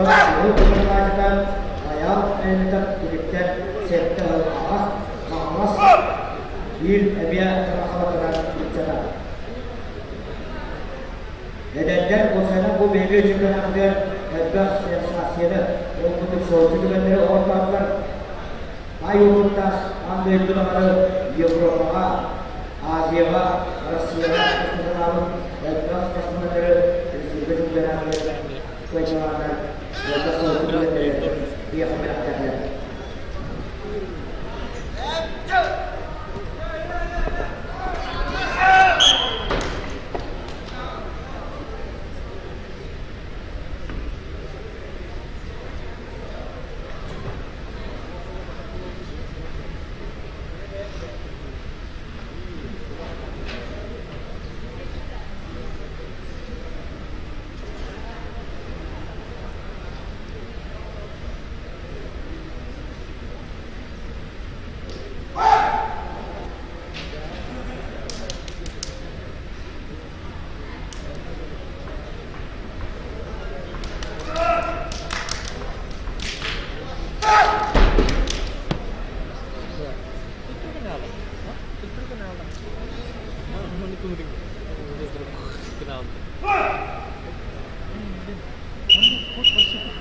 Оттон Уһун Кутурҕаачыта Айаал Айанньытов киниттэн 7 сыл аҕа, Хаҥалас биир эмиэ Тарахалатынан ыччата. Эдэрдэр уопсайынан бу биһиги чемпионатыгар элбэх сенсацияны, ол курдук соһуччу түгэннэри оҥортоотулар. Баай уопуттаах аан дойду даҕаны Европаҕа, Азияҕа, Россияҕа тустуталаабыт элбэх спортсменнары республика чемпионатыгар кыайталааннар элбэх соһуччу түгэннэри биһиэхэ бэлэхтээтилэр.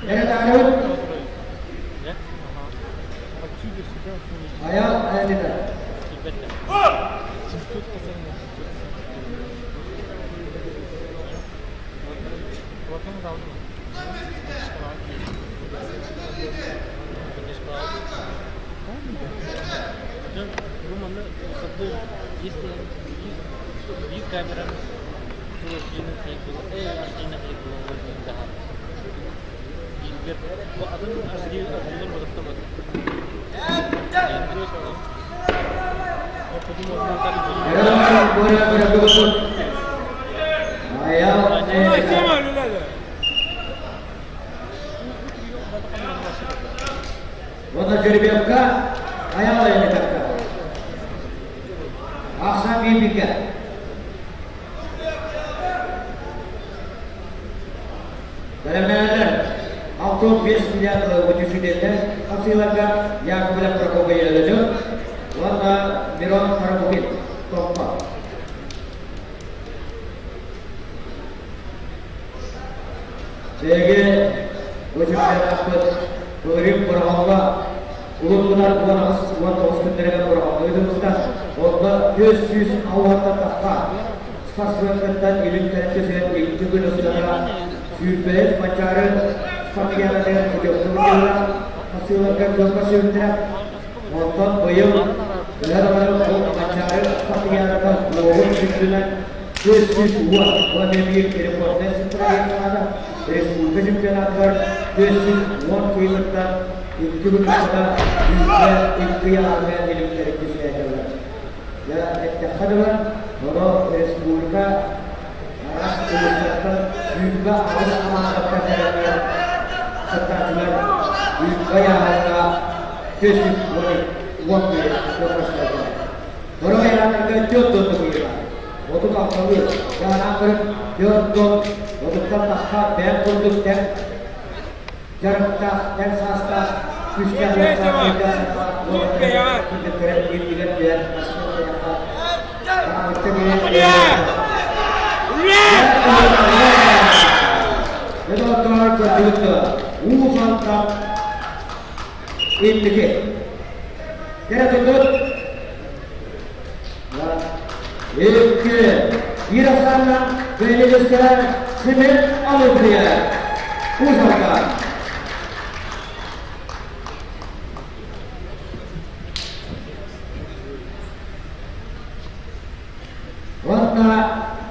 Эрэ Айаал Айанньыта. Айаал Айанньыта. Уонна жеребьевка Айаал Айанньытовка. Ахсан биирбиккэ. Бэлэмнэнэллэр. 65 миллиард үчүгүннэр хапсыыларга Яковлев Прокопий Өлөдө уонна Мирон Карабукин Томпо. Биһиги бу чемпионаппыт былырыын Бороҕоҥҥо улун 18-19 күннэригэр Бороҕоҥҥо ыытыллыбыта. Онно 400 алтан тахха спортсменнартан илин кэлин икки күн устата 25 Манчаары спартакиадатыгар путевка хасыыларга кыамма сүрүннэрэ. Онтон быйыл төһө даҕаны ол Манчаары спартакиадата уоһун үрдүнэн 400 уонна биир рекорднай цифра республика чемпионатыгар 410 кыайыылартан икки күн устата 102 армия иликтэрин түсүһэллэр. Дьэ, эттэххэ дылы, ону республика араас улуустартан 28 хамаандаттан кэлэннэр кыттааччылар сүүрбэ ыйааһыҥҥа 410 кыайыы кыайбастарга. Сорох ыйааһыннарга 40 кыайыылаах. 36-лыы, дьаһанаан көрөн 40 30-тан тахса бэйэм курдук тэҥ дьарыктаах, тэҥ саастаах, күүстээх уолаттар кыргыттара биирдигэр түһэн Дьэ, көрдүгүт да, Уус Алдан инники. Кэрэ турдут. Икки, биир ахсаанынан кыайыы көстөрө Семен Ануфриев. Уус Алдан. Уонна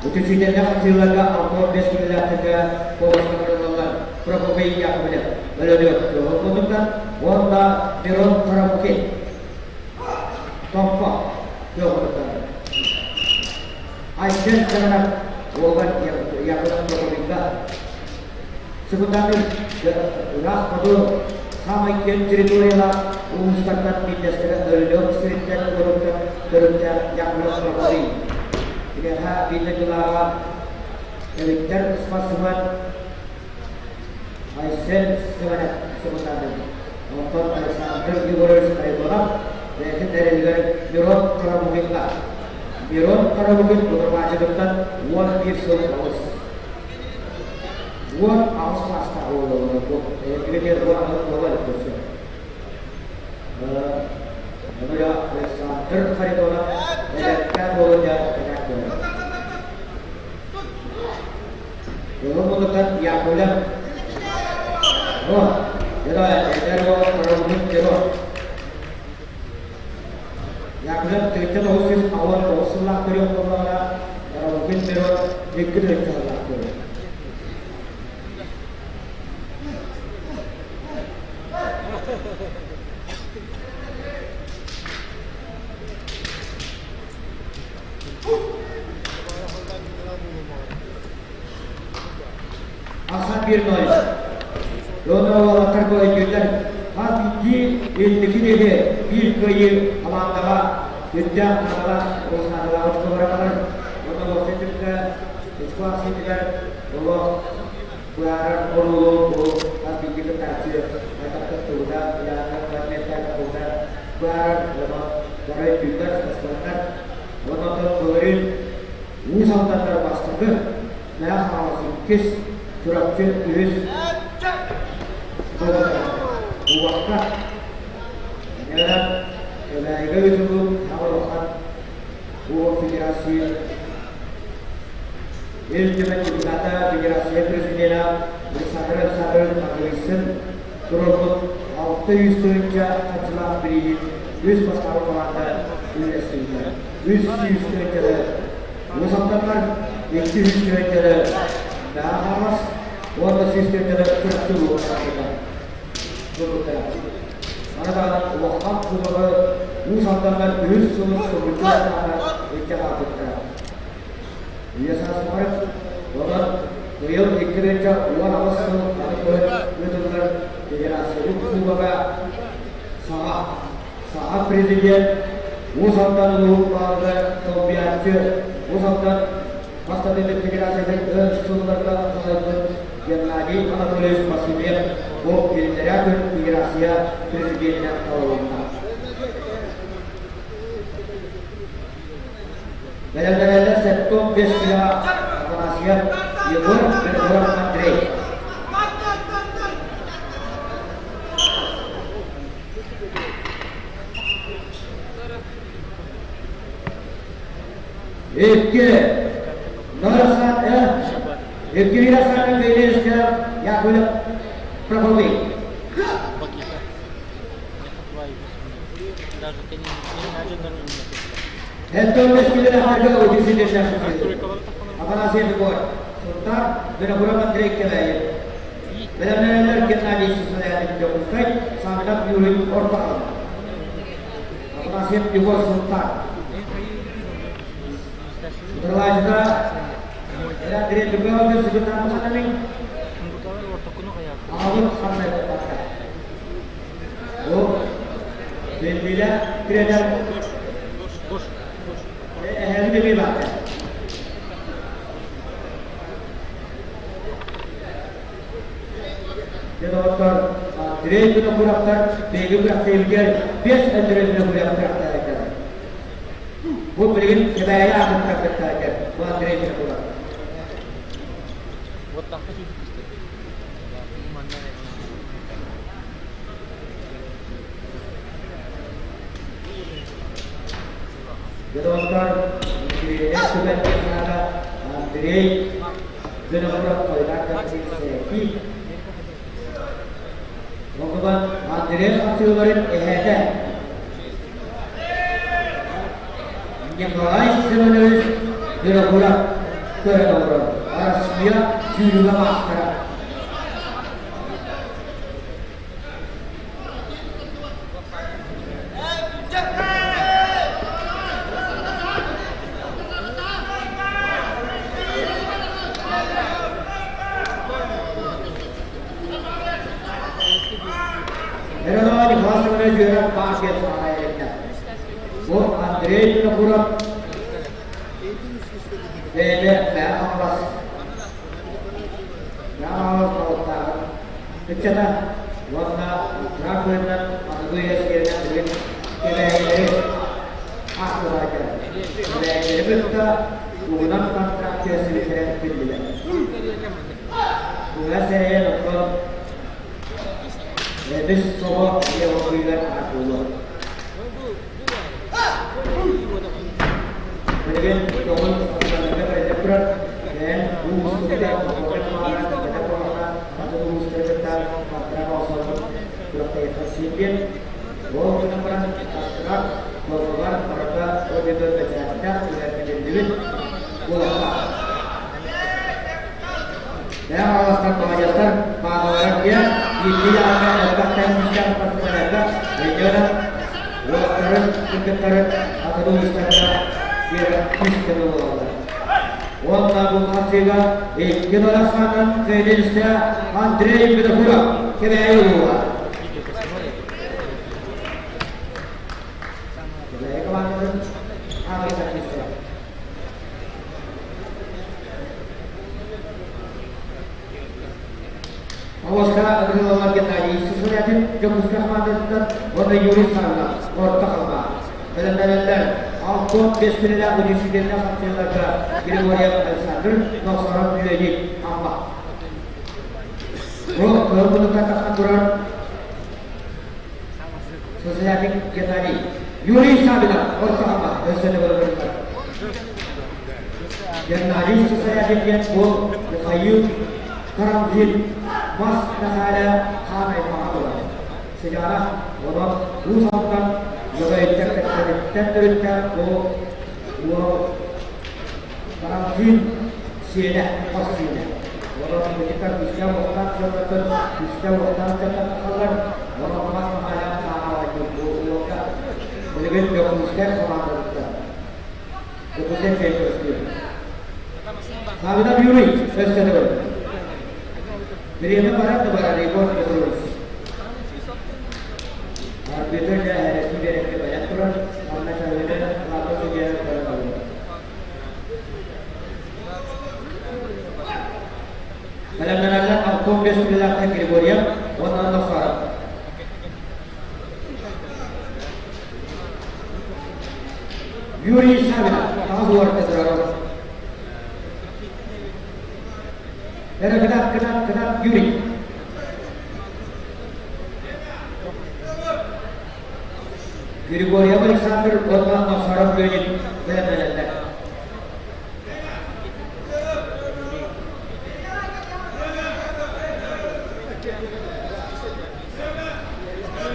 үтүчүтэллэх хапсыыларга 65 килэлээхтэргэ куоластанарыллаллар Прокопий Яковлев, Өлөдүөк Куонуктан уонна Мирон Карамукин, Томпо Кыаҕытыттан. Айсен Семенов уолгар Яковлев Прокопийга Сыбытаатын ыраах хоту саамай киэҥ территориялаах улуустартан биирдэстэрэ Өлүөх сириттэн олоруттан төрүттээх Яковлев Прокопий. Киниэхэ биирдэ дьылааҕа эбиттэр спортсмен. Айсен Сэмэнэп сымытаатын. Онтон Александр Егорович Харитонов бэйэтин эрэлигэр Мирон Карамугинга. Мирон Карамугин Удурмаачыгыттан 11 сыл оҕус. 18 саастаах уол олорор бу. Бэйэтигэр 18 буола илик көрсө. Александр Харитонов эдэркээн уолун дьэ кэтэх көрөр. Улун-Улуттан Яковлев. О, эдэр уол Карамугин Перо. Яковлев 1989 сыллаах көрүөх буоллаҕына, Карамугин Перо 2 сыллаах көрүөх. Асан 1-0. Уонна уолаттар өйдүүллэр. Хас биирдии инники диэки биир кыайыы хамаандаҕа үрдээх наадалаах олус наадалаах очколара барар. Уонна уопсай түмүккэ очко ахсыытыгар олох быһаарар оруолу бу хас биирдии кыттааччы хайдах тугута, ыйааһына, тугута быһаарар уонна бары өйдүүллэр, спортсменнар. Уонна оттон былырыын Уус Алданнар бастакы, Мэҥэ Хаҥалас иккис, Чурапчы үһүс буолбуттара. Кубокка Ньара Кэбээйигэ ыытыллыбыт Хаҥал улахан Кубок Федерация Ил Түмэн депутата, Федерация президенэ Александр Александрович Ноговицын туруорбут 600 тыһыынча харчылаах бирииһин үс бастакы команда үллэстибитэ. 300 тыһыынчаны Уус Алданнар, 200 тыһыынчаны Мэҥэ Хаҥалас уонна 100 тыһыынчаны Чурапчы улууһа турбуттара. Маны таһынан улахан кубогы Уус Алданнар үһүс сылын соһуччу бастааннар илдьэ хаалбыттара. Үйэ саас тухары онон быйыл 2018 сыл аны кыһын ыытыллар Федерациябыт кубога саҥа саҥа президент Уус Алдан улууһун баһылыга солбуйааччы Уус Алдан бастакы Федерациятын өр сылларга салайбыт Геннадий Анатольевич Васильев бу иллэрээ күн Федерация президенинэн талылынна. Бэлэмнэнэллэр 75 килоҕа Афанасьев Егор, Винокуров Андрей. Икки Норосат Евгений Расанов Велесов Яковлев Проховый. Афанасий Егор, Сунтаар, Винокуров Андрей Кэбээйи. Бэлэмнэнэллэр Геннадий Сысоятин Дьокуускай, Саминов Юрий Орто Халыма. Афанасьев Егор Сунтаар. Утарылааччылара Андрей Другой Сыгытаан Сатамин, Аҕабыт ханна барда? Бу биллиилээх тренер эһэни эмиэ баата. Дьэ доҕоттор, Андрей Винокуровтар биһиги күрэхтэһиибитигэр биэс Андрей Винокуров күрэхтэһэллэр. Бу билигин Кэбээйи аатыттан кыттааччы бу Андрей Винокуров. Дьэ доҕоттор, Кириэлээх түгэн санаата Андрей Винокуров Ойдаах Сэрэтии. Онтубан Андрей хапсыыларын эһээтэ Николай Семенович Винокуров көрөн олорор Россия сүүрүгэ маастара. Миронова Николай Семенович үөрэх партия салайааччыта. Бу Андрей Винокуров бэйэтэ Мэҥэ Хаҥалас Мэҥэ Хаҥалас Болуттааҕын. ыччата уонна контракт быһыытынан аныгы үйэ сиэринэн билигин Кэбээйилэри аахтылар Кэбээйилэри кытта тугунан контракт түһэрсибиттэрэ биллибэт. Туга сэрэйэн оттон эбис собо диэн аатыллар. Билигин көҥүл саҥарга бэриллэ турар, бэйэм улууспутугар Мохуорай Маара, Бэдэ Кураха, атын улуустары кытта контракт оҥорсорбут күрэхтэһиэххэ син диэн. Ол гынан баран контракт дуогабар барыта ол эбэтэр бэчээттээх түһэрбитиллибит буолуохтаах. Бэйэм аҕаластар маладьыастар баазалара киэҥ, биирдии даҕаны элбэх тэҥнээх спортсменнарга өйдөөнөн уолаттарын, кыргыттарын атын улуустарга биэрэр күүс-көмө буолаллар. Уонна бу хапсыыга икки барахсанын кыайдыыста Андрей Винокуров Кэбээйи улууһа. Кэбээйи командатын аҕыйах Оҕуска ыҥырыллар Геннадий Сысолятин Дьокуускай хамаандатыттан уонна Юрий Саввинов Орто Халыма. Бэлэмнэнэллэр 65 күнүнээх удивительных хапсыһыыларга Григорьев Александр, Носоров Леонид Амма. Бу кыһыл муннукка тахсан турар Сысолятин Геннадий. Юрий Саввинов Орто Халыма өссө төгүл Геннадий Сысолятин диэн уол Михаил Карамзин мас Мэхээлэ хаан аймаҕа буолар. Сыдьаана онон Уус Алдан Лөгөйүттэн кэпсэниттэн төрүттээх бу уол Карамзин сиэнэ, хос сиэнэ. Онон ититтэн күүстээх уохтаах дьоннортон күүстээх уохтаах дьоннор тахсаллар. Онон мас Мэхээлэ хаан аҕа бу уолга билигин Дьокуускай хамаандатыттан Дьокуускай көрүстүө. Савинов Юрий, өссө төгүл. Бириэмэ барар да барар, Егор Петрович. Арбитр дьэ эрэсии биэрэргэ бэлэм турар, манна чаһыыны лапа судья көрөн олорор. Бэлэмнэнэллэр 65 килэлээхтэр Григорьев уонна Нохаров. Юрий Савинов хаҕыс уорка турар. Эрэ кытаат, кытаат, кытаат, Юрий. Григорьев Александр уонна Носоров Леонид бэлэмнэнэллэр.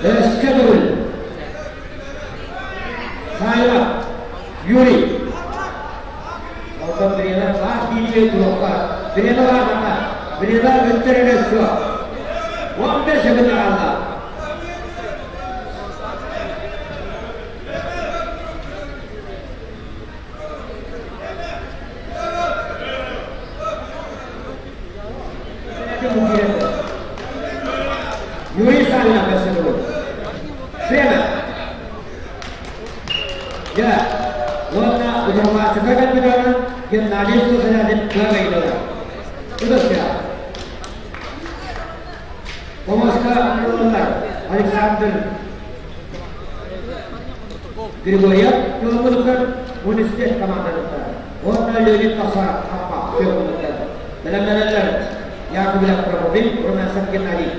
Өскө төгүл Саайа Юрий Онтон бириэмэ баар киирии туруохха бириэмэ баар манна бириэмэ бүттэр эрэ суох 15 секунда хаалла. Юрий Савинов өссө Время. Дьэ, уонна утарылааччыга кэлбитэ Геннадий Сусанядин кыайдылар. Ыдыска. Помоска ылыллар Александр Григорьев кылыммытыгар университет командатыттан уонна Леонид Тахсаров Аппа кылыммытыттан бэлэмнэнэллэр Яковлев Прокопий, Румянцев Геннадий.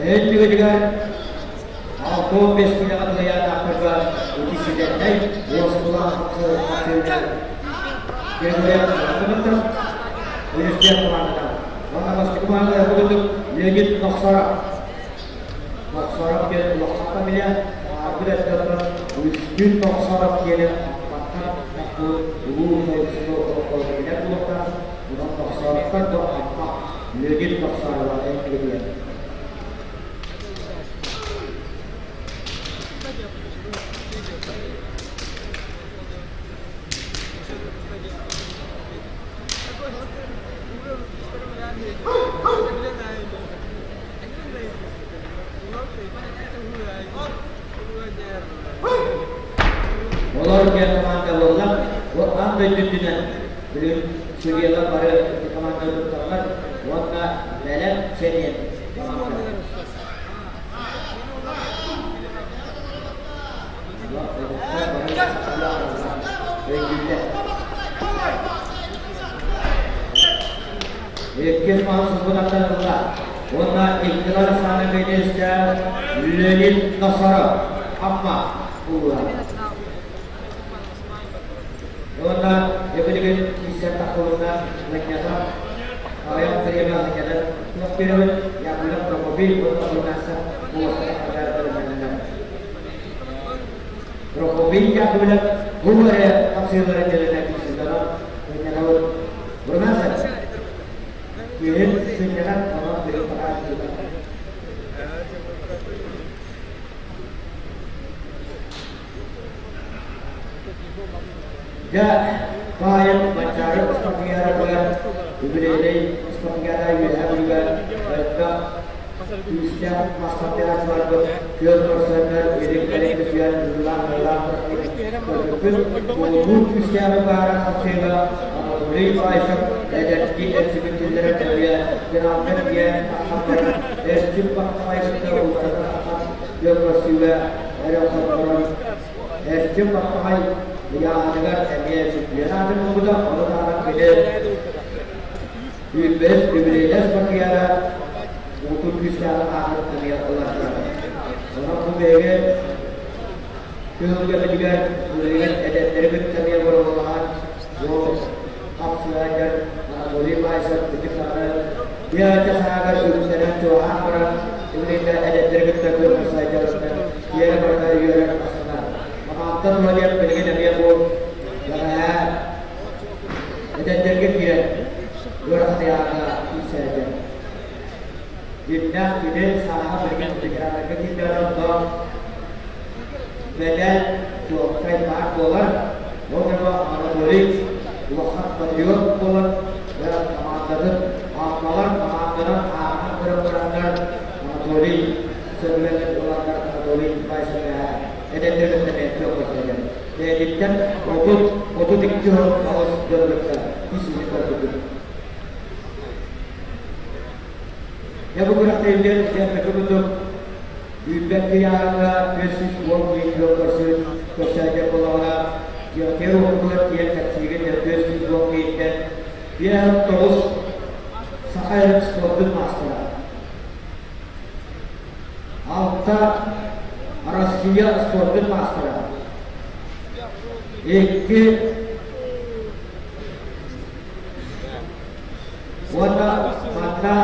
Өттүгүтүгэр Алкоон бэстилэҕэ тулуйаатаахтарга утисидэннэй уоскула хапсыырдар Григорьев университет командата уонна бастакы команда курдук Леонид Нохсоров Нохсоров диэн улахан фамилия, ааргы эстэртэн Үстүүн Нохсоров диэни. ааттыыр улуу тойуксуту олохтообут буолуохтаах, онон тохсооруттан да Амма Леонид Тохсоорова эҥкилигэр. Олор диэн команда буолла. Бу аан дойду үрдүнэн билигин судьуйалар бары ити команда тутталлар уонна бэлэм сэниэн команда. Өйдүүллэр. Иккис мал сылбытаттан ылла. Уонна иккилар сааны бириистэ Леонид Носоров, Амма улууһа. Уонна эбилигин киирсэн тахсыбытынан Лынньатан, аҕыйах бириэмэ Лынньатан туох биэрэбит, Яковлев Прокопий уонна Бурнасов уостан бэлэмнэнэллэр. Прокопий Яковлев бу эрэ тахсыылары дьэлэнэ киирсилэрэ Лынньатабыт Бурнасов күһүн сынньанан онон билин баҕааччыта. Дьэ, баайын Манчаары Ыстапыйааратыгар үбүлүөйдэй Ыстапыйаара Үөһээ Бүлүүгэ элбэх күүстээх мастар-тирааччыларбыт күөн көрсөннөр илин-кэлин түсүһэн ыһыылаах-ыһыылаах көрбүппүт. Буолуу күүстээҕи баара хапсыыга Анатолий Баишев эдэрдии эрчимин киллэрэн нөҥүө финалга тиийэн тахсан баран эрчим баппаҕайбытыгар утарыта тахсан күөн көрсүүгэ эрэ хотторон Эрчим Баппаҕай ыйааһыныгар эмиэ чемпион аатын ылбыта, ону таһынан кини сүүрбэс үбүлүөйдээх спартакиада уутун күүстээҕин аатын эмиэ ылар. Онон бу биһиги түһүлгэбитигэр билигин эдэрдэри кытта эмиэ боруобалаһан бу хапсыһайдар Анатолий Баишев ити саҕаны биэчэ сааһыгар үгүстэрин чугаһаан баран билигин эдэрдэри кытта күөн тиэрэ барыта үөрэн астына. Амааттан тула диэн билигин эмиэ бу бэҕэһээ эдэрдэргэ киирэн ыарахатыйааҥҥа киирсээдэ. Дьиннээх кини сааһа билигин ветераннарга киирдэҕинэ онно мэдэл чуолкай баар буолар. Ол гына Анатолий улахан патриот буолан командатын ааппалар команданан ааһан көрөн бараннар Анатолий сөбүлэҥин ыланнар Анатолий Николаевич эдэрдэр кытта бэйэтэ көрсөллөр. Бэйэтиттэн 30-32 сыл аҕыс дьон кытта ис-иһин көрбүтүм. Дьэ бу күрэхтэһиилэр дьэ курдук үүрбэт кыйааһыҥҥа 410 киһи күөн көрсүн көрсөөччү буоллаҕына, дьиэҕитигэр уопутугар тиийэн кэпсиигин дьэ 410 киһиттэн 59 саха эрэ спордун маастара. Алта Россия спордун маастара. Икки уонна манна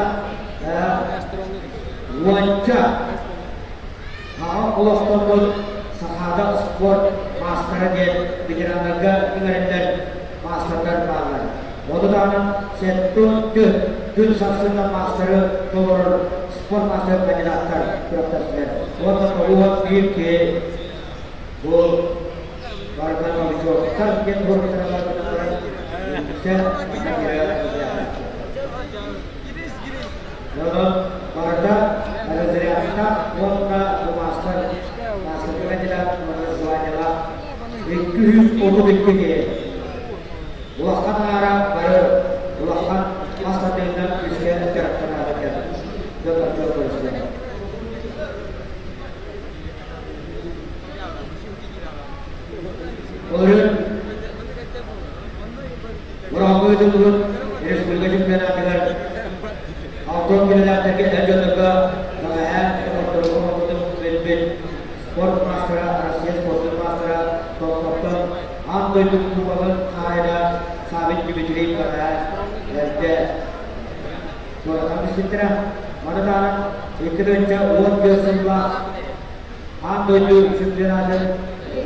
уонча аҕа олохтоммут Сахаада спорт маастара диэн ветераннарга иҥэриллэр маастардар бааллар. Ону даҕаны 74 күн сарсыҥҥа маастары толорор спорт маастар кандидаттар күрэхтэстилэр. Уонна 91 киһи бу барыта новичоктар диэн туруорбуттара баран үксэ Онон барыта разрядтаах уонна бу маастар маастарга кандидат уонна званиелаах 232 киһи. Улахан аара бары улахан мас тардыһынан күүскэ дьарыктанаары дьон көрүстэ. Ол иһин Бырааһынньык ыытыллыбыт республика чемпионатыгар алтан килэлээхтэргэ эр дьоннорго бэҕэһээ хотторугу оҥорбутун билбит спорт маастара, Россия спордун маастара Томпоттон аан дойду кубогын хаһаайына Савин Дмитриев бэҕэһээ эрдэ туоратан түспүттэрэ. Маны таһынан 2014 сыллаах аан дойду чемпионатын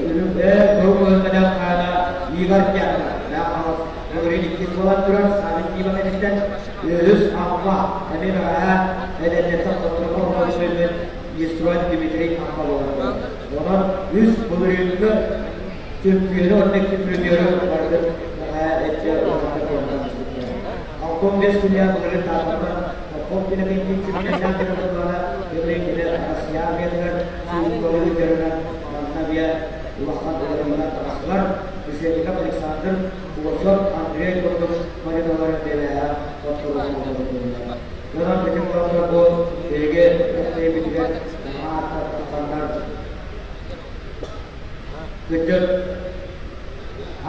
үрүҥ кыһыл көмүс хаһаайына Игорь Дьяконов, Мэҥэ-Хаҥалас былырыын иккис буолан турар Савин Дима кэнниттэн үһүс Амма эмиэ бэҕэһээ эдэрдэртэн хотторбо оҥорбут Нестрой Дмитрий Амма буолан турар. Онон үс былырыыҥҥы чөмпүйүөнү уонна икки призеры барытын бэҕэһээ эрдэ улаханнык туруорсан испиттэрэ. 65 күннээх былырыын Тааттаттан Попов Иннокентий чемпионнаах дьарыктаныылара былырыын кини Россия армиятыгар сулууспалыы сылдьарынан манна эмиэ улахан уларыйыылар таҕыстылар. Беседников Александр, Пугачев Андрей курдук малиналарын бэйэлээх хотторуохтууллар. Онон ити уолаттар бу биһиги күрэхтэһиибитигэр наһаа ааттаттаханнар кырдьык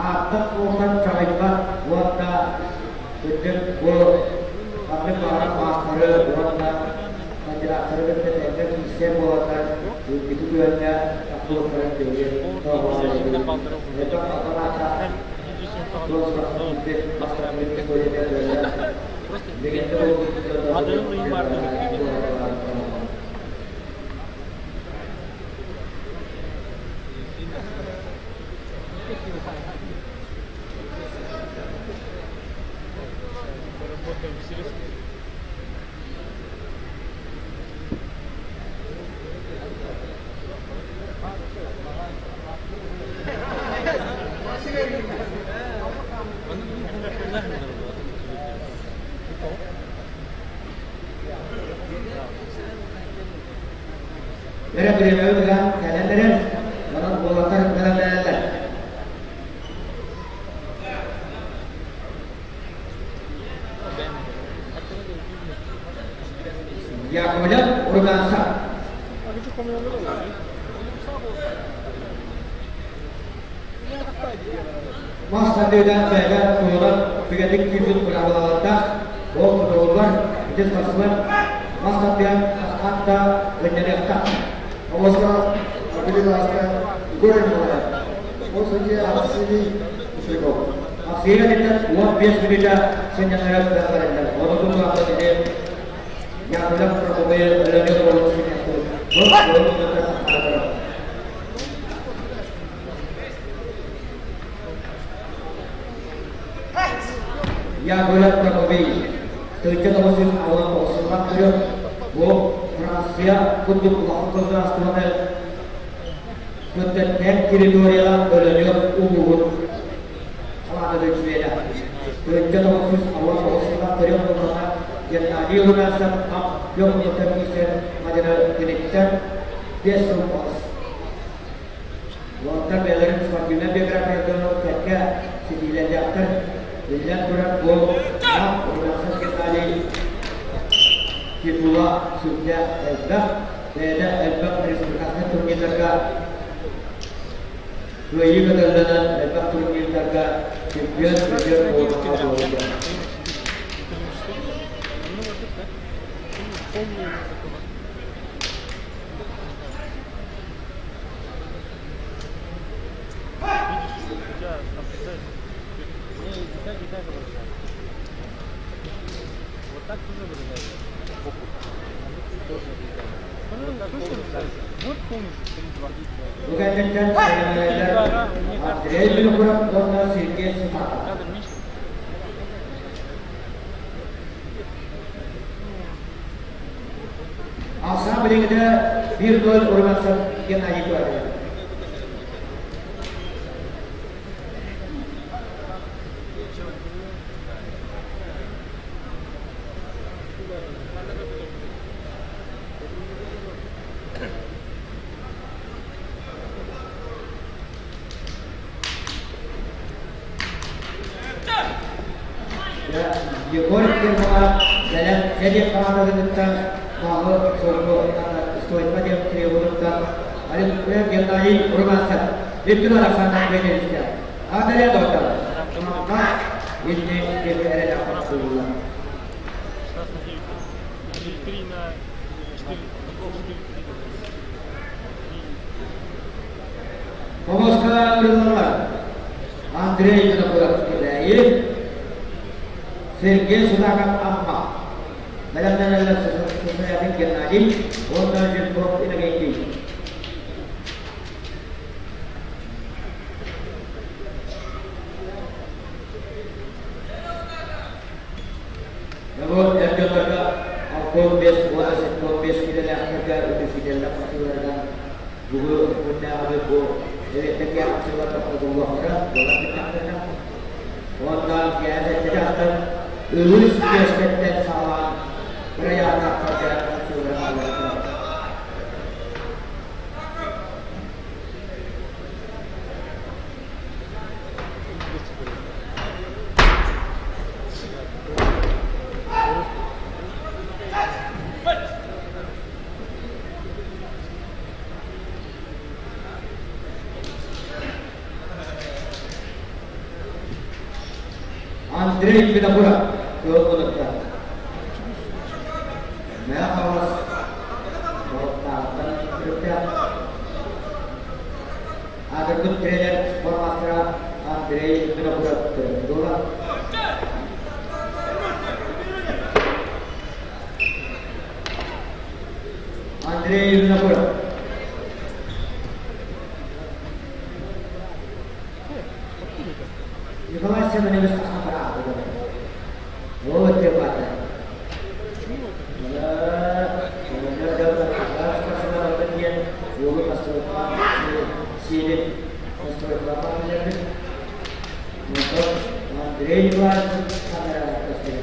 ааттах буолсан чаҕыйбат уонна кырдьык бу ханнык баҕарар маастары уонна кандидаттары кытта тэҥҥэ киирсэр буоланнар үрдүкү күөҥҥэ тахсыбыттарын биһиги тоһоҕолоон элбэх албан ааттаах суол сурахтан киирбит бастакы историята кыайан легенда буолбут Эрэ бириэмэбит ыган кэлэн эрэр, онон уолаттар бэлэмнэнэллэр. Яковлев Румянцев. Мас тардыыдан бэйэ туһунан үгэтик күүсүн быраабылалардаах ол тутуллар ити спортсмен мас тардыан хатта гыннарыахтаах. Областна Апеллинаска Егор Николаев. Ол судья Арсений Мишельгов. Аксия кэнниттэн 15 мүнүүтэ сынньанара бэриллэр. Ону туһунан ити Яковлев Прокопий Өлөөнө буолун сынньахтыыр. Бу буолун таххара Яковлев Прокопий тыынча 999 көрүк бу Франция курдук улахан государствоны кытта тэҥ территорияҕа Өлөнүөх улууһун хамаандата үчүгэйэ. 1999 көрүк буоллаҕына Геннадий Румянцев ап күөх муннуктан киирсэр мадьыны киниттэн 5 сыл аҕыс. Уолаттар бэйэлэрин спортивнай биографияларын кэккэ ситиилэрдээхтэр. Биллэн турар, бу Румянцев Геннадий титула сүрдээх элбэх, бэйэтэ элбэх республиканскай турнирдарга кыайыы көтөллөнөн элбэх турнирдарга чемпион, призер буолуохха буолбута. Бу кэнниттэн сэрэмэлэлэр Андрей Винокуров уонна Сергей Симаков. Ахсаан билиҥҥитэ 1-0 Румянцев Геннадий Туатин. Егор Ермолаев бэлэм сэриэ хамаандатыттан Баҕы Сорго стойка диэн трибунуттан Геннадий Румянцев Виктор Александр Дмитриевичка Адария доктор Манна инни диэки эрэлээхтик суруйуллар. Хомуска ырыллаллар Андрей Винокуров Кэбээйи, Сергей Судаков Амма, бэлэмнэнэллэр Сысоевин Геннадий уонна Жирков Иннокентий. 65 уонна 75 киилэлээхтэргэ үтүсүтэллэр хапсыыларынан бүгүн күннээҕи бу эбиэттэргэ хапсыылар тохтотуллуохтара буолан бүттэхтэринэ уонна киэһэ сэттэ чаастан үһүс миэстэттэн саҕалаан бырайааннаахтарга хапсыылара хаалыахтара. Андрей Винокуров кыыл Мэҥэ Хаҥалас Балыктааҕыттан төрүттээх Аатырбыт тренер спорт маастара Андрей Винокуров төрөппүт уола. Андрей Винокуров. Николай Семенович Тахапараатыгар. Ол өттө баата. Диэн уолу сиэлин настройкалаан Онтон Андрей Николаевич камераҕа көстөр.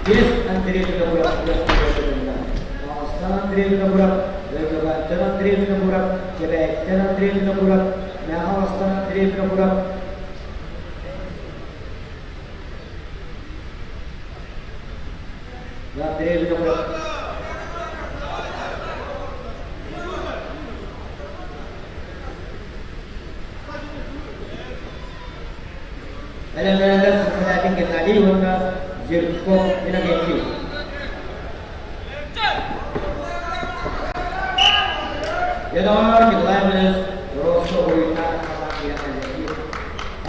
Без Андрей Винокуров Маҕастан Андрей Винокуров, Өймөкөөттөн Андрей Винокуров, Кэбээйиттэн Андрей Винокуров, Мэҥэ Андрей Винокуров, Андрей Винокуров. Элэмэлэр Сахалин Геннадий уонна Жирков Иннокентий. Ядовар Николай Иванович Ростов уйуттаах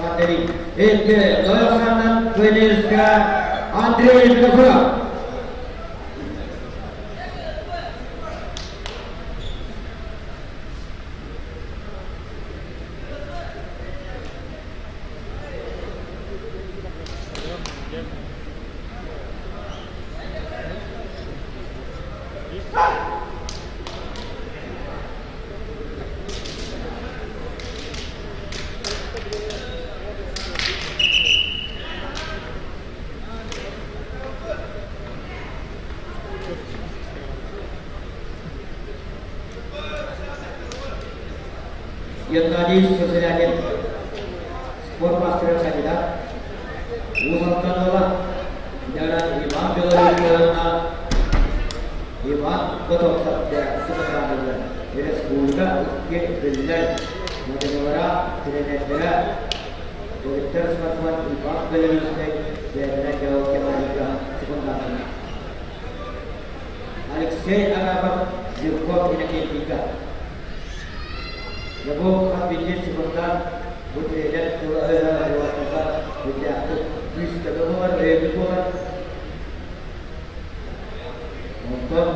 Андрей. Эти Лояханан Фелиска Андрей Винокуров. Геннадий Сосилянин спорт мастера кандидат Уус Алдан Иван Белоруссияна Иван Готовцев сыпатаанылар республика икки биллэр модулара тренердэрэ төрүттэр спортсмен Иван Белорусскай бэйэтинэ Георгий секунданнар Алексей Арапов Зерков Иннокентийга Львов хас биирдии секундан бу тренер тыла-өһө үрдээхтик күүстэгэ буолар, өйөбүл буолар. Онтон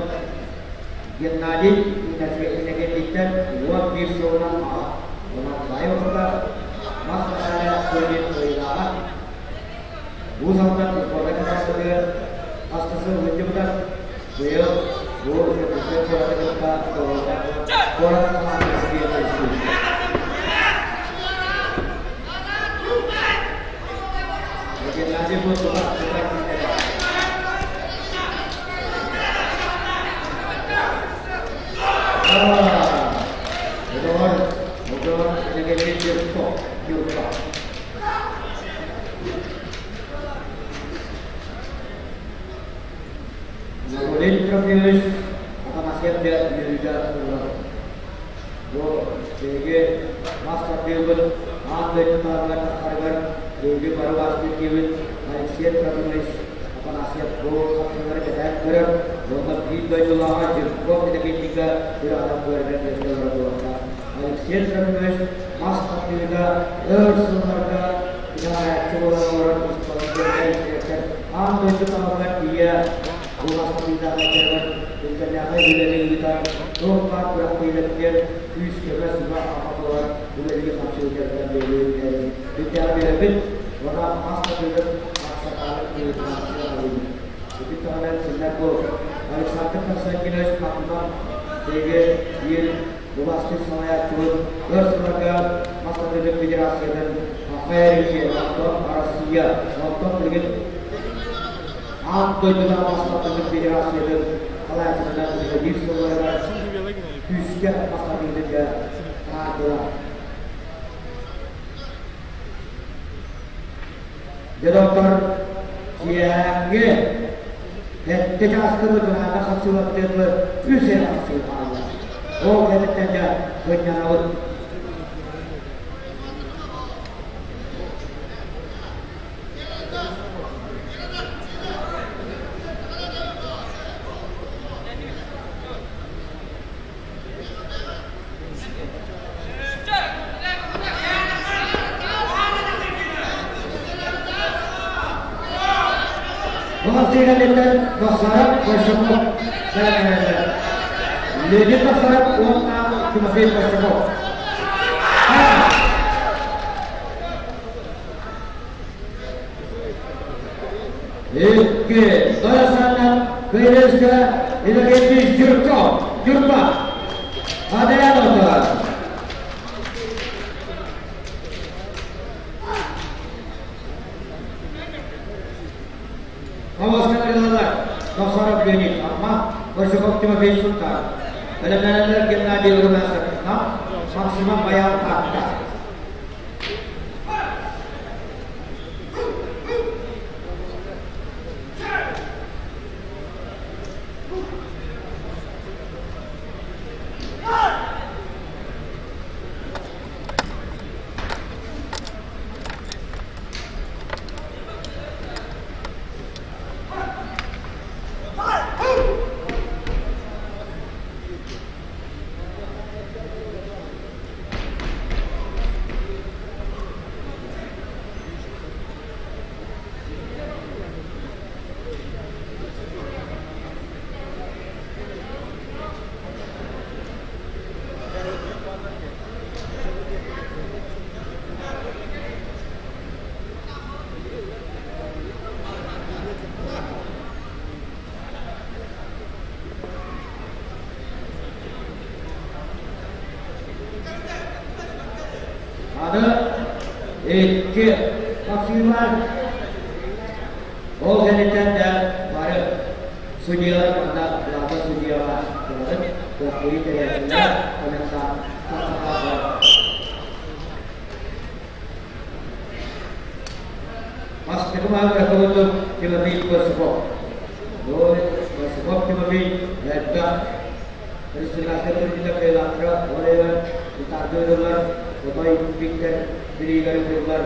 Геннадий Иннокентийттэн 11 сылынан аҕа уонна баай ортото мас национальнай турнир кыайыылааҕа. Уус Алдан сборнай хамаандатыгар хастасы сылдьыбыта. Быйыл бу Иркутскай куораты кытта куорат хамаандата диэн Геннадий бу тула Оҕолор, оҕолор Иннокентий Кирков. Анатолий Трофимович Афанасьев да үөрүүтэ ыллар. Бу биһиги мас тардыыбыт аан дойду таһымыгар тахсарыгар биһиги бары бастыыр диэбит Алексей Трофимович Афанасьев бу хапсыһыылары кэтээн көрөр уонна биир дойдулааҕа Жирков Иннокентийга күрэҕинэн көрөргө миэстэлэрэ буолуохтаах. Алексей Трофимович мас тардыыга өр сылларга итэҕэйээччи буолан олорор исполнительнай дириэктэр аан дойду таһымыгар тиийэ бу мас тардыытааҕы илгэннээхэй үлэни ыытар туох баар күрэхтэһиилэригэр күүс-көмө сүбэ-ама буолар үлэлии-хамсыы кэргэн бэйэлэрин бүтээҕи биэрэбит уонна мас тардыытын аксакаала. тардыытынан сыаналыыбын. Ити таһынан кинилэр бу Александр Константинович Пахомов биһиги биир убастыыр салайааччыбыт өр сылларга мас тардыытын федерациятын АХРИ, онтон Россия, онтон билигин аан дойдутааҕы мас тардыытын федерациятын салайааччытынан үлэлиир сылларыгар күүскэ мас тардыытын дьэ таһаардылар. Дьэ доҕоттор, киэһээҥҥи сэттэ чааска кыраата хапсыылаттыылы үс эрэ хапсыы хаалла. Ол кэнниттэн дьэ сынньанабыт. Бу Махсаров Большаков бэлэмнэнэллэр. Леонид Махсаров уонна Тимофей Большаков. Икки, Дойсаннан Кыйрыска Иннокентий Жирков, Ньурба, Адрианов. Хомоска Махсаров Леонид Амма, Большаков Тимофей Сунтар. Бэлэмнэнэллэр Геннадий Румянцев Максимов Баян Таатта. Аны икки тахсыылар. Ол кэнниттэн да бары судьялар манна главный судьяҕа турарын куоппуйу тэрээччилэр комментатордар. Бастакы маһы курдук Тимофей Косяков. Косяков Тимофей элбэх республиканскай турнирга кыайыылаахтара ол тардыылар, отой Виктор бириигэри ыллар,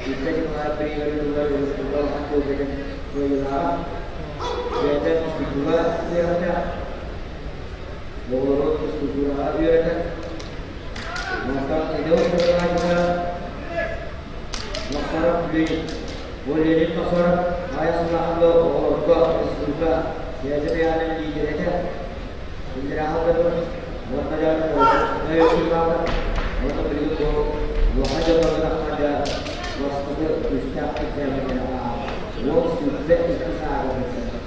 Виктор Николаев бириигэри ыллар, республика улахан кыылгытын кыайыылааҕа. Бэйэтэ физкультура үөрэхтээх, оҕолору физкультураҕа үөрэтэр. Онтон Идеал преподавателя Махсаров Леонид. Бу Леонид Махсаров аайа сыллаахында оҕолорго республика бэйэтэ бэйэҕинэн лидер этэ. Уонна дьэ уонна билигин бу улахан дьоннорго дьэ бастакы күүстээх экзаменнары уол 22 сааһыгар сылдьар.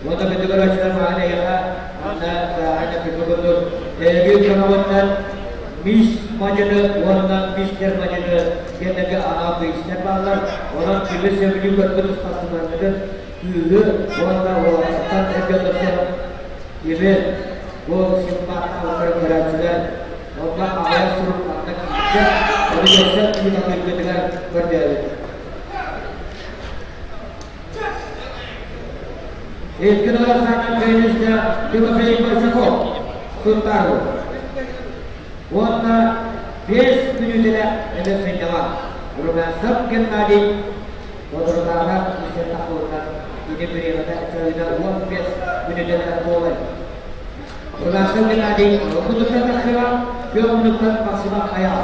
Уонна бүтүгэр маҕан эйиэхэ манна бааһына күнү курдук эһиги көмөҕүттэн мисс мадьыны уонна мистер мадьыны диэннэргэ анаан быыстар бааллар. Онон кими сөбүлүү көрбүт устастыбанныгын кыыһы уонна уолаттартан эр дьоннортон кими бу симпаттаабыттарын көрөөччүлэр онно аҕыйах сурук манна киирдэ. Ону өссө ыыталыыргытыгар көрдөөбүт. Икки Дороханов Кыайыыска Тимофей Большаков Сунтаару уонна 5 мүнүүтэлээх эдэр сынньалаҥ Румянцев Геннадий Бодорутааҕа киирсэн тахсыбытынан кини бириэмэтэ чөлүнэ 15 мүнүүтэлээх буолар. Румянцев Геннадий муннуктан тахсыга, түөрт муннуктан Максимов Айаал.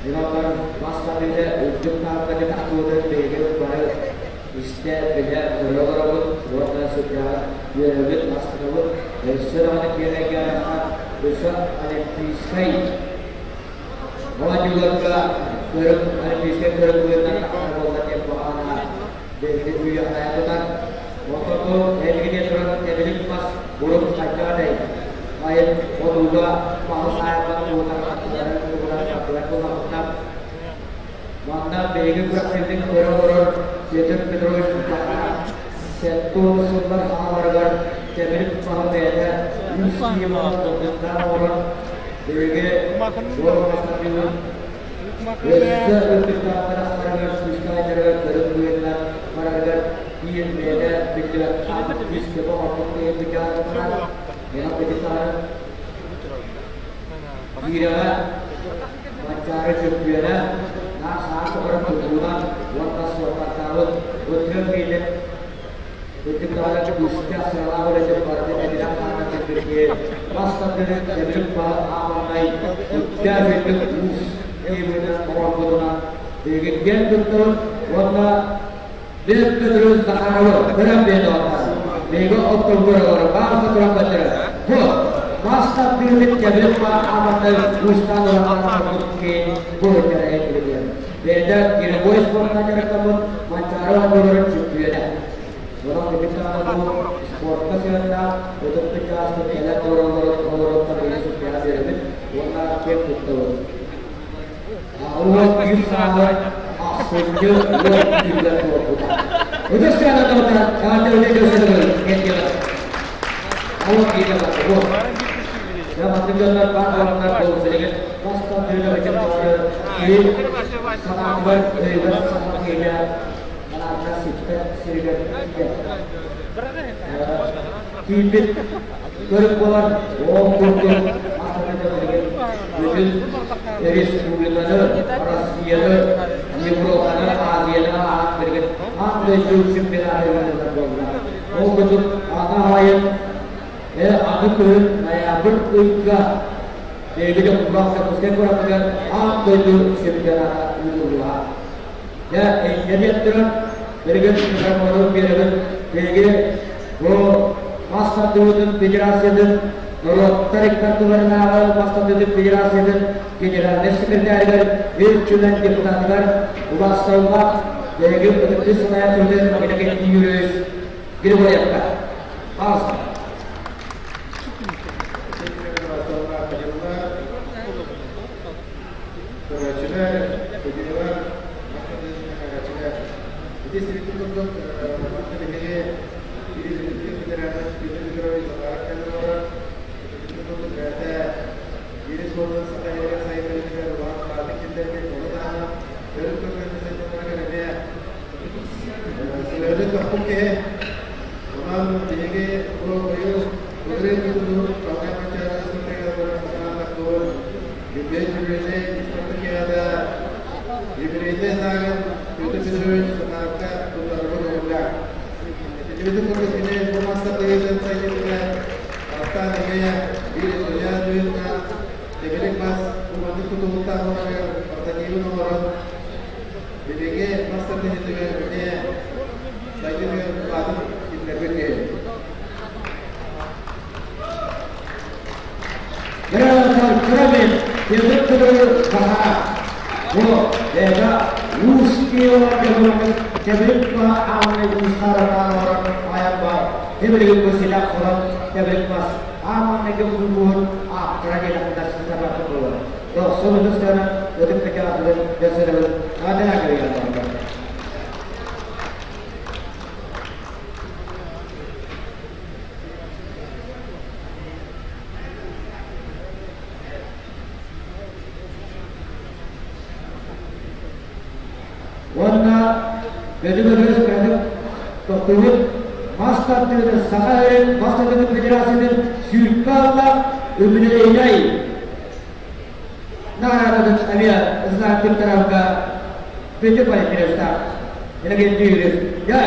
Дьоннор мас тардыыта үрдүк таһымҥа тахсыбытын биһиги бары истэ, билэ, көрө олоробут уонна сүрдээҕин үөрэбит, астынабыт. Өссө даҕаны киэҥ эйгэлээххэ өссө олимпийскай оонньууларга көрүҥ олимпийскай көрүҥ быһыытынан тахсар буолла диэн баҕа биһиги үйэхтээх тутар. Онтон бу эһигини туран тэбилик мас урут хайдах этэй? Айын хотууга маһы саайбат туһунан хаттыларын туһунан сардылар буоллахпытына, манна биһиги күрэхтэһиитин көрө олорор Петр Петрович Захаров 70 сыллар аҕаларыгар тэбилик маһы бэйэтэ үс киһи толкуйдаан оҥорон биһиги буор мастардыыбыт өссө үрдүк ахсарыгар сүүскэ көрүҥ быһыытынан барарыгар биир бэйэтэ биллибэт үс көмө оҥорбут киһи быдьаатынан Киирэҕэ Манчаары чөмпүйүөнэ наар саас тухары тутуунан уонна суоппардаабыт ытыан миинин үрдүк даҕаны күүстээх сыралаах үлэтин барытын этинэн-хаанынан билбит киһи мас тардыһыы тэбилик ааманнай үктээх үрдүк уус киһибитинэн оҥорбутунан биһиги киэн туттабыт уонна Бэт Петрович Захаровы көрөн биэрдэ Биһиги оттолгор олорор баалса туран баттара. Бу мас тардыыбыт тэбилик ааманнай уустаан улахан киһи бу өттөрө этилибит. Бэйэтэ гиревой спортка дьарыктаммыт Манчаары оонньууларын чөмпүйүөнэ. Онон капитана бу спортка сыһыаннаах ытык кырдьаҕаспыт кэлэн олороллорун олороттон биһиги сүрдээх үөрэбит уонна киэн туттабыт. Уон сааһы ахсынньы уон күнүгэр туолбута. Ытыс сыанатабыта Катя Өлөксөйүнэ Уон киилэ уон. Дьэ маннык дьоннор баар буоланнар буолуҥ билигин бастан тыына киһи санаатыгар өйүгэр саха киһитэ санаатыгар сиппэт сиригэр тиийбит көрүк буолар ол курдук астана билигин бүтүн республиканы, Россияны, Европаны, Азияны ааһан билигин аан дойду чемпионата ыытыллар буолла. Ол курдук аны аайын аны күһүн ноябрь ыйга биһиги Дьокуускай Дьокуускай куоратыгар аан дойду чемпионата ыытыллыаҕа. Дьэ, инньэ диэн туран, билигин микрофону биэрэбин биһиги бу мас тардыытын федерациятын норуоттар икки ардыларынааҕы мас тардыытын федерациятын генеральнай секретарыгар Ил Түмэн депутатыгар убаастабыллаах биһиги ытыктыы салайааччыбытын Иннокентий Юрьевич Григорьевка. Пожалуйста. Көрөөччүлэр, судьуйалар, хаһааччылар. Ити сирдик курдук манна биһиги Юрий ветеранов Петр Петрович Захаров кэлэн олорор. Ити курдук бэйэтэ биир суолун саха иһигэр сайыннарыытыгар улахан кылаатын киллэрбит, ону таһынан төрүт көрүҥнэргэ сайдалларыгар эмиэ сыһыаны тохпут киһи. Онон биһиги бу быйыл былырыын ыытыллыбыт Балкан Манчаары спартакиадаларын санаатахпыт, Юбилейный спартакиада юбилейный знагын Петр Петрович Захаровка туттарарбыт уһуллар. Итибитин курдук кини бу мастардыытын сайдыытыгар бастаан эмиэ биир судья быһыытынан тэбилик мас бу маннык тутулуктаах буоларыгар портативын оҥорон билиҥҥи мас тардыһыытыгар эмиэ сайдыытыгар кылаатын киллэрбит киһи. Кырамин Петр Петрович Захаров бу бэйэтэ уус киһи тэбилик ааннай уустаарытаан олорон айан бар тэбилигин бу силэх холон тэбилик мас ааманнайга улууһун ааптара диэн сытарбакка буолар. Дохсун ытыс тыынан ытык кычаатылын дөссөнөбүн наадана кырыйан. Уонна Бөдү-бөдү кыратык тохтуубут мас тардыытын Саха сирин мас тардыытын федерациятын сүүрпэ аллаах үбүлүөйнэй наҕараадатын эмиэ знак туттарарга Бүтүк Валентиновичтаах Иннокентьевич дьэ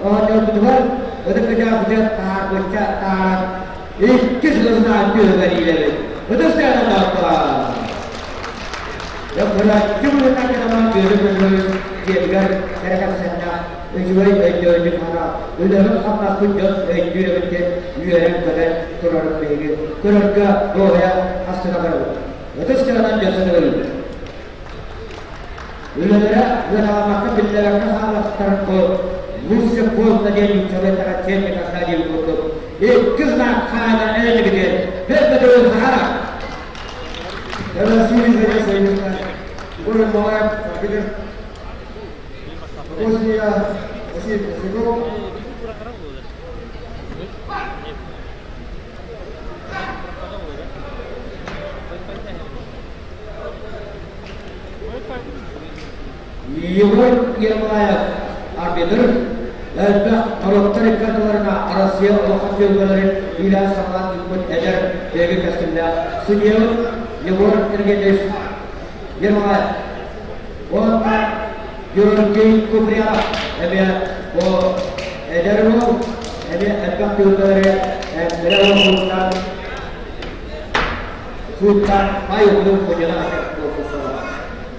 оонньообутугар ытык кыдьаабытыгар таһаарбычча таһааран иккис знак түһүгэр иилэбит ытыс тыаһа тоттоо Дьэ быһыытынан кытаман Бүөтүр Петрович дьиэтигэр кэрэ кэпсээннээх үчүгэй өйдөөнньүк хата үлэһит-хамнаспыт дьон өйдүүр эбит диэн үөрэн-көтөн турарын биһиги көрөргө дуоһуйа астына барабыт. Ытыс тыаһынан дьэ сытыгырыыбыт. Үлэлэрэ ыараабакка биллэрбэккэ хааллахтарын бу лучше поздно диэн нууччалыы эттэҕэ чем никогда диэн курдук икки знак хаана эйигитин бэрт сахара Россия Союза Город Малаев Арбитр Босния Василий Косяков. Егор Ермолаев арбитр элбэх норуоттар икки ардыларына Россия улахан түөлбэлэрин иилээн-саҕалаан ыыппыт эдэр бэйэгэ кэскиллээх судьуйабыт Егор Сергеевич Ермолаев уонна Георгий Куприянов эмиэ бу эдэр уол эмиэ элбэх түөлбэлэри эмтэрэ уон сууттаан баай уһунун мунньунан буолбуттара.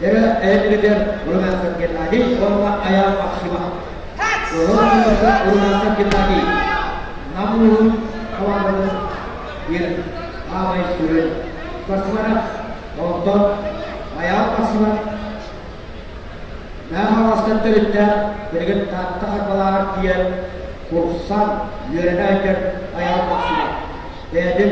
Эрэ эһэтигэр Румянцев Геннадий уонна Айаал Максимов. Румянцев Геннадий Нам улууһун хамаандатын биир аамай сүрүн спортсмена, онтон Айаал Максимов Мэҥэ Хаҥаластан төрүттээх билигин Таатта Харбалааҕар тиийэн курсан үөрэнэ сылдьар Айаал Максимов. Бэйэтин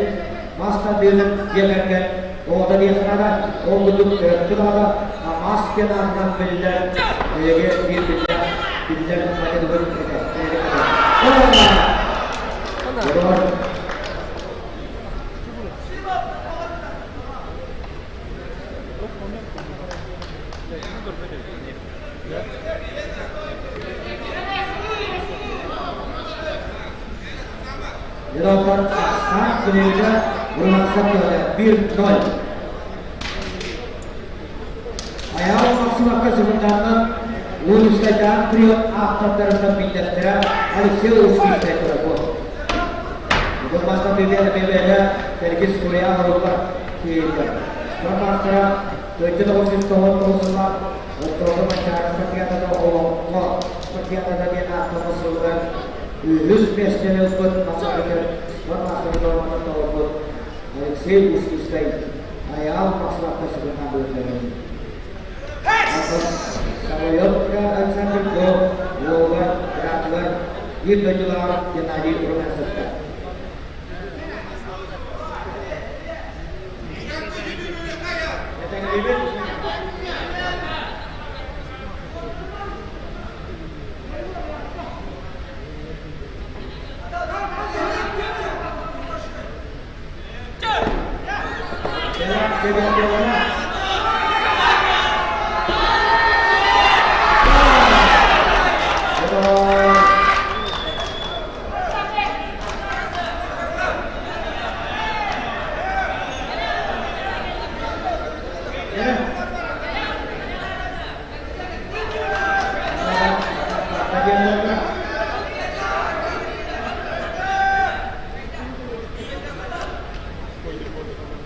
мас тардыытын дьиэ кэргэн оҕото диэххэ наада, ол курдук төрөппүт аҕата Амас диэн аатынан биллэр, биһиги биир биллэр биллэр майгыныбыт этэ. Дьонтон ахсаан күнүгэ Румянцев кыһата 1-0. Айаал Максимовка сымындааннан Уунускайдаах трио ааптардарыттан биирдэстэрэ Алексей Ускинскай турар. Донбасста бэбиэлэ Тергис Курья оҥоруллар киирдэ. Спортмастера Дойду 999 сыллаах Оттоото Манчаары спартакиадата олоҥхо спартакиадата диэн ааттаммыт сылыгар үһүс миэстэни ылбыт Махсатыгар спортмастера форматын толорбут Алексей Устинскай Айаал Максимовка сыһыаннаан быһыыланар. Самолетка Александр Го уолугар, быраатыгар биир дойдулааҕар Геннадий Румянцевка.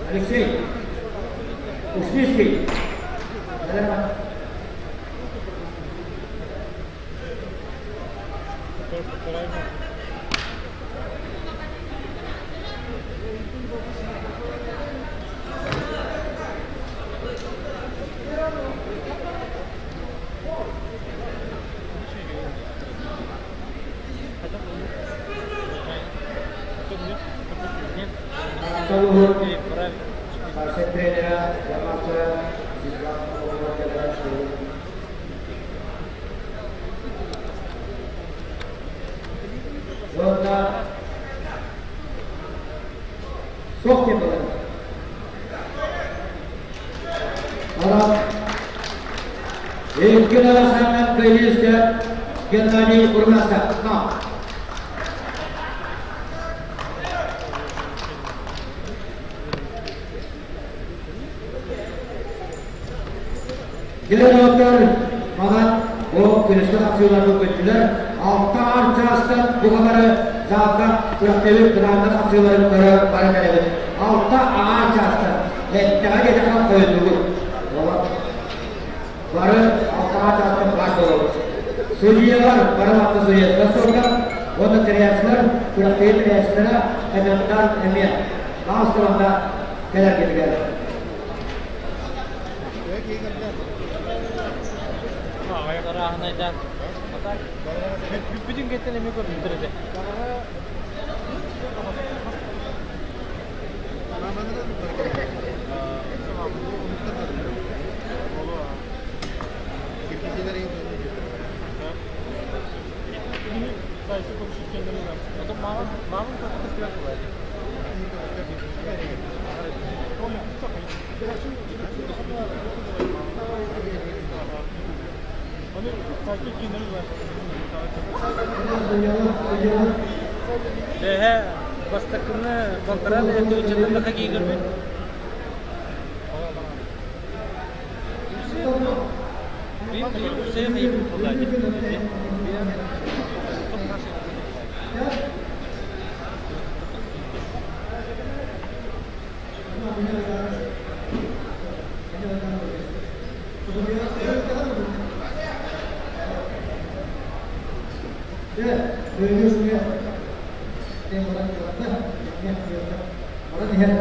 Алексей Ушницкий. Старший тренера Ямаса Светлана Уонна суох диэн буолар. Онон Икки саннан кыайыыска Геннадий Бурмасов. Дьэ, манан бу күнүскү хапсыыларбыт бүттүлэр. Алта аар чаастан бу хабары залга күрэхтэбит кырааннар хапсыыларын көрө бара кэлэбит. Алта аҥаар чаастан эттэҕэ диэтэххэ хойутугут. Бары алта аҥаар чаастан баар буолабыт. Судьуйалар бары манна судьуйалар суолга уонна тэрийээччилэр күрэхтэһии тэрийээччилэрэ комендант эмиэ маастарында кэлэргитигэр. Арааһынайдаан. Бүтүн кэттэн эмиэ көрбүттэр этэ. Бэһэ бастакыны балтараа бэйэтэ да хоккей көрбүт. Баран иһэр.